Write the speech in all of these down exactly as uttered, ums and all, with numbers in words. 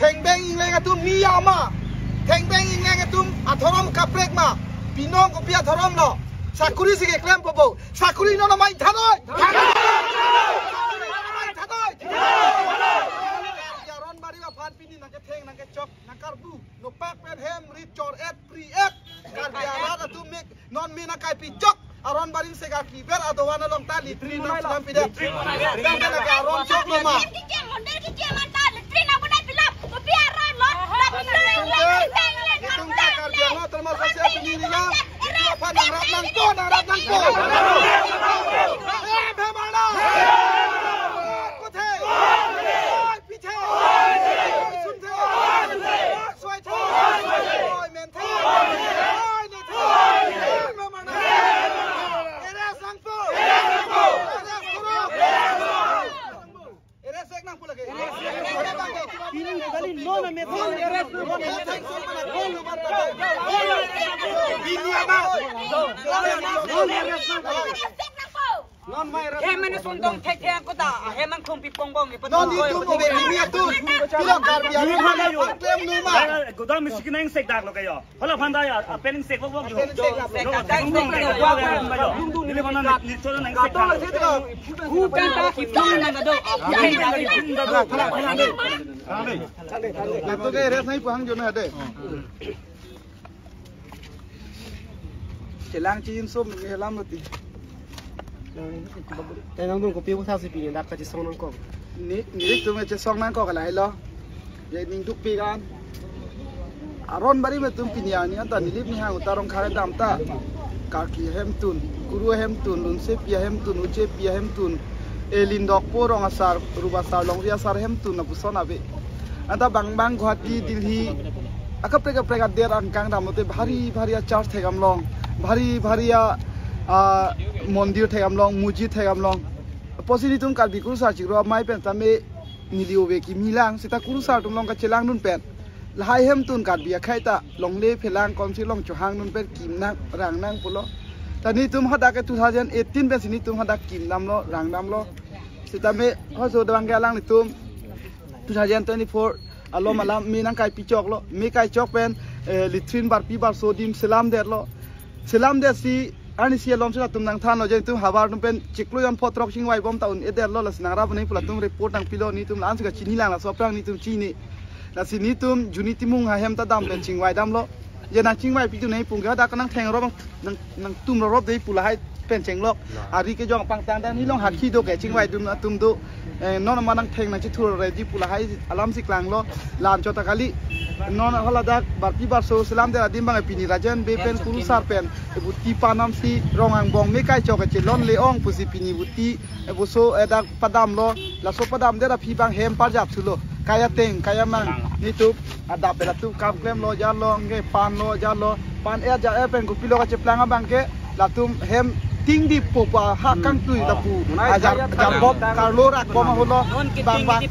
Thengbeng ingleng atum mi ama. Thengbeng ingleng atum adhorom kaprek ma. Binong kopi adhorom lo. Sakuri si keklempo bo. Sakuri non amai thanoi. Thanoi. Aron barim aphan pini nangketheng, nangkechok, nangkarbu. Nopak pen hem rit chor et pri et. Karbi arat atum mek non mi nangkaipi chok. Aron barim se karkiber adovan along ta latrine nangselam pidet. Tangte lake aron choklo ma. Hem kiki mondel kiki manta latrine nangpudai pilam. Kopi aron lo. Latrine nangpudai pilam. Itum ta Karbi Anglong termasuk saya sendiri ya. Itu apa nangrap nangpo, nangrap nangpo. Eh, bemana? Kothe? Pithe. Sunthe. Suaithe. Oi, menthe. Oi, nethe. Bemana? Arrest nangpo. Arrest koro. Arrest nangpo lagi. Pini kali non amet. Pini apa? Non arrest nangpo. Non mai arrest. Hem mene sundong thek thek ko ta. Hem an khum pi pong pong ni. Non di tu mo be ni tu. Pilo Karbi Anglong. Klem nu ma. Godam misi kinang sek dak lo kayo. Hala phanda ya, a pen sek bok bok yo. Sek, sek, sek, sek. Neli phanda ni, ni cholo nang sek. Bukan ta ki phone na do. Lato ke res nai puhang jona de. Chelang chin som ni helam roti. Te nangdun kopi pusa si pini dak kachesong nangkok. Ni, ni tum kachesong nangkok lahai lo. Ya ning duk pi kan. Aron barim atum pini ani anta nilip nihang utarong khare dam ta. Karki ahemtun, kuru ahemtun, lunsepi ahemtun, uchepi ahemtun. Elin dokpo rong asar, ruba asar, longri asar ahemtun lapuson ave. Anta bang bang Guwahati, Delhi, akaprek kaprek adet angkang dam lote bhari bhari a church thekdam long, bhari bhari a, a mondir thekdam long, mujid thekdam long. Apotsi nitum Karbi kurusar chiklo amei pen tame neli ove kimi lang, seta kurusar atum along kachelang dun pen. Lahai ahemtun Karbi akhei ta longle phelang konsi long chohang dun pen kim nang rang nang pulo. Ta nitum hadak ke two thousand eighteen pensi nitum hadak kim damlo, rang damlo. Sitame hoso dang ke alanglitum two thousand twenty-four alom alam mi nangkaipi choklo, mi kaichok pen, eh, latrine barpi barso adim selam detlo. Selam detsi arnisi alom si latum nangthanlo, je nitum havar atum pen chiklo jon photrok chingvai bom ta un-edetlo, lasi nangrap nangji pu latum report nangpilo, nitum la-an si kachini lang, laso aphrang nitum chini. Lasi nitum Juni Timung ahem ta dam pen chingvai damlo. Je nangchingvai pi tu nangji pu ke hadak nangtheng rop nang, nangtum rop de pu lahai pen chenglok. Ari kejong pangtang dan nilong hakhi do ke chingvai dun atum do. Eh, non ma nangtheng nangchethur ready pu lahai alam si klanglo. Lan chot ta kali. Non haladak barpi barso selam det adim bang pini Rajen Bey pen kurusar pen. Buti panam si rong angbong me kaichok ke chelongle ong pusi pini buti. Eh, buso, eh, dak padamlo. Laso padam det aphi bang hem parjap thulo. Kaya teng, kaya mang. Nitum adap pen latum kam klemlo, jarlo, nge panlo, jarlo. Pan er jar er pen kopilo kacheplang abang ke latum hem tingdip po pa ha kangtui lapu. Ajar jar bom karlo rak bom ahut lo. Bang bang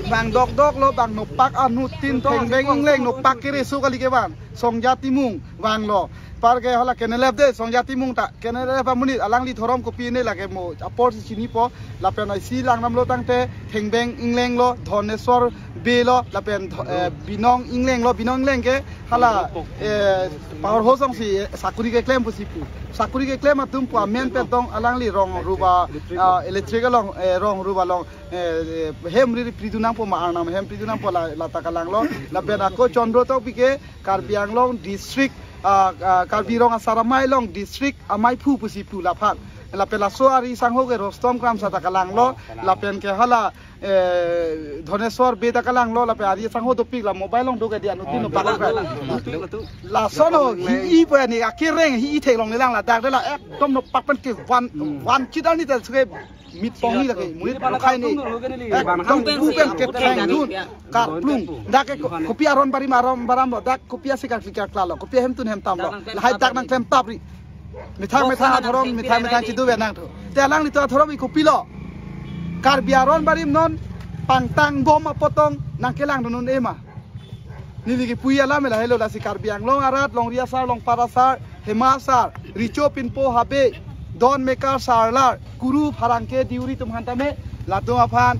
bang dokdok lo, bang nopak anut tin thengbeng ingleng nopak kereso kali ke bang. Songja Timung vanglo. Par ke hala kenelep de Songja Timung ta. Kenelep amonit alangli dhorom kopi ne lake mo apor si chinipo. Lapen isi lang damlo tangte thengbeng ingleng lo, Dhoneswar Bey lo, lapen dho-, eh, Binong ingleng lo, Binong ingleng ke hala, eh, power house along si, eh, sakuri keklem pusi pu. Sakuri keklem atum pu amen pen tong alangli rong ruba, ah, electric along, eh, rong ruba along, eh, eh, hem ri pri dun nangpo ma arnam hem pri dun nangpo la, lata kalanglo. Lapen ako Chandra Tokbi ke Karbi Anglong district, ah, ah, Karbi Rong Asar Amei along district amei phu pusi pu laphan. Lapen laso ari sangho ke Rostom Kramsa ta kalanglo. Lapen ke hala, eh, Dhoneswar Bey ta kalanglo. Lapen ari sangho dopik la mobile along do ke dia nutin no pakal. Laso no hi i po ni akireng hi i theklongle lang ladak de la ekdom nopak pen ke van van chit ani ta suke mit pong ni lake, muit rokhai ni. Ekdom pu pen ketheng dun, karplung. Dak ke ko-, kopi aron barim aron baram lo, dak kopi asi kak kak lo, kopi ahemtun hem tam lo. Lahai dak nangklem tap ri. Methang methang adhorom, methang methang chidu ve nangthu. Te alanglitum adhorom i kopilo. Karbi aron barim non pangtang bom apotong nangkelang dun un-e ma. Neli kipui alam lahelo, lasi Karbi Anglong arat, longri asar, longpat asar, hema asar, richo pinpo habe, don mekar sarlar, kuru pharangke diuri atum aphan tame, latum aphan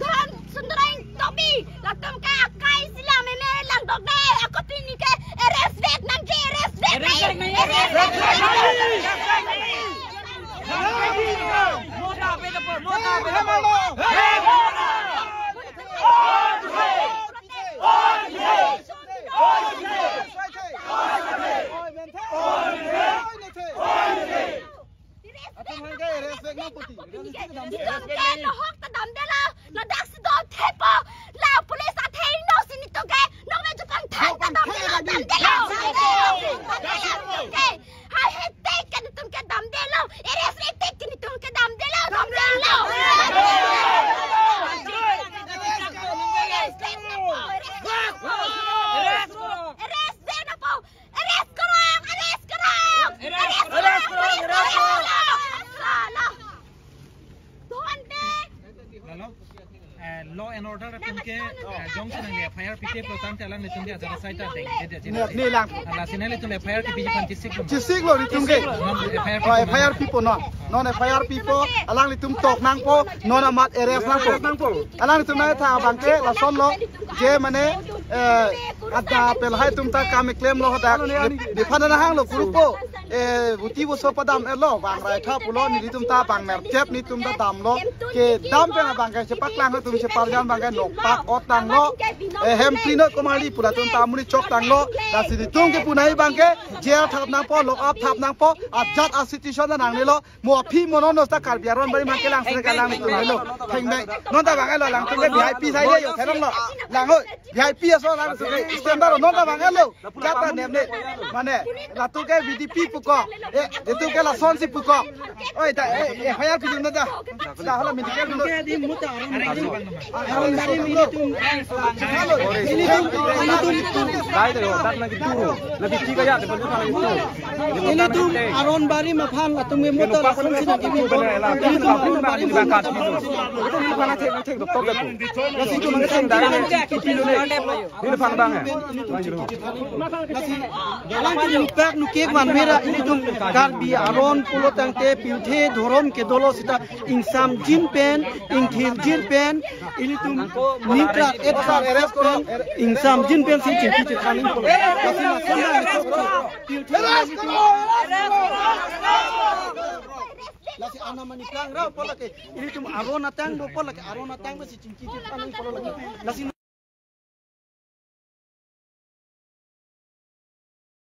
Don Sundara Ingtopi, latum ke akai sila meme langdok de, ako pini ke arrest vek nangji, arrest vek nangji, arrest vek nangji. Atum hangke arrest vek nang poti. Itum ke nohok ta damdelo, ladak si do thepo, la police atheng no si nitum ke, nong me jupang thang ta damdelo, damdelo. Hai hai tek ke nitum ke damdelo, arrest vek tek ke nitum ke damdelo, damdelo. Arrest vek nangpo. Arrest korang, arrest korang. Arrest korang, arrest korang. Lalo, eh, law and order atum ke, eh, jongsi nangli F I R pipe pulo tangte alanglitum ke ajat asai ta dengde de. Ne, ne lang. Lasi nanglitum F I R kepiji aphan chesik lo. Chesik lo nitum ke. Non F I R Oh, pipo. F I R pipo non. Non F I R pipo, alanglitum tok nangpo, non amat arrest nangpo. Alanglitum nangthan abang ke lason lo, je mane, eh, ada pelhai atum ta kam keklem lo hadak. Nephan nahang lo kurupo. Eh, buti boso padam-et lo, bang rai tha pulo, nelitum ta bang merchep, netum ta damlo. Kedam pen abang ke chepaklang atum cheparjan abang ke nokpak ot tanglo. Eh, hem klino komali pu latum ta amonit chok tanglo. Lasi netum ke punai abang ke jail thap nangpo, lock up thap nangpo, ajat asituation ta nangnelo. Mo aphi mo non ta Karbi aron bari mangke lang sene kalang ni tumelo. Thengdai. Non ta bang-et lo, alangtum ke V I P sai de yo, therong lo. Lang oi. V I P aso lang sene standard lo, non ta bang-et lo. Jat ta nem ne. Mane, latum ke V D P pu ko. Eh, latum ke lasonsi pu ko. Oi, ta, eh, eh, F I R pidun ta. Ta hala medical dun. Aron bari mi tum. Ilitum, ilitum. Dai dai, dak lagi turu. Lagi tiga ya, depan depan lagi turu. Ilitum aron bari maphan latum memo ta lason si nangkibi. Ilitum aron bari maphan. Itu mana cek cek doktor deh. Lasi itum nangcek dai. Itu dulu nih. Ini pandang ya. Lasi alangtum nukpak nukek van mera ilitum Karbi aron pulo tangte pirthe dhorom ke dolo sita ingsamjin pen, ingthirjin pen, ilitum ningkrak et sa pen, ingsamjin pen si chingki chingki nangpo. Lasi lason dang pirthe lasi ana mani klang ra pulo ke ilitum aron atang do pulo ke aron atang si chingki chingki nangpo lake. Lasi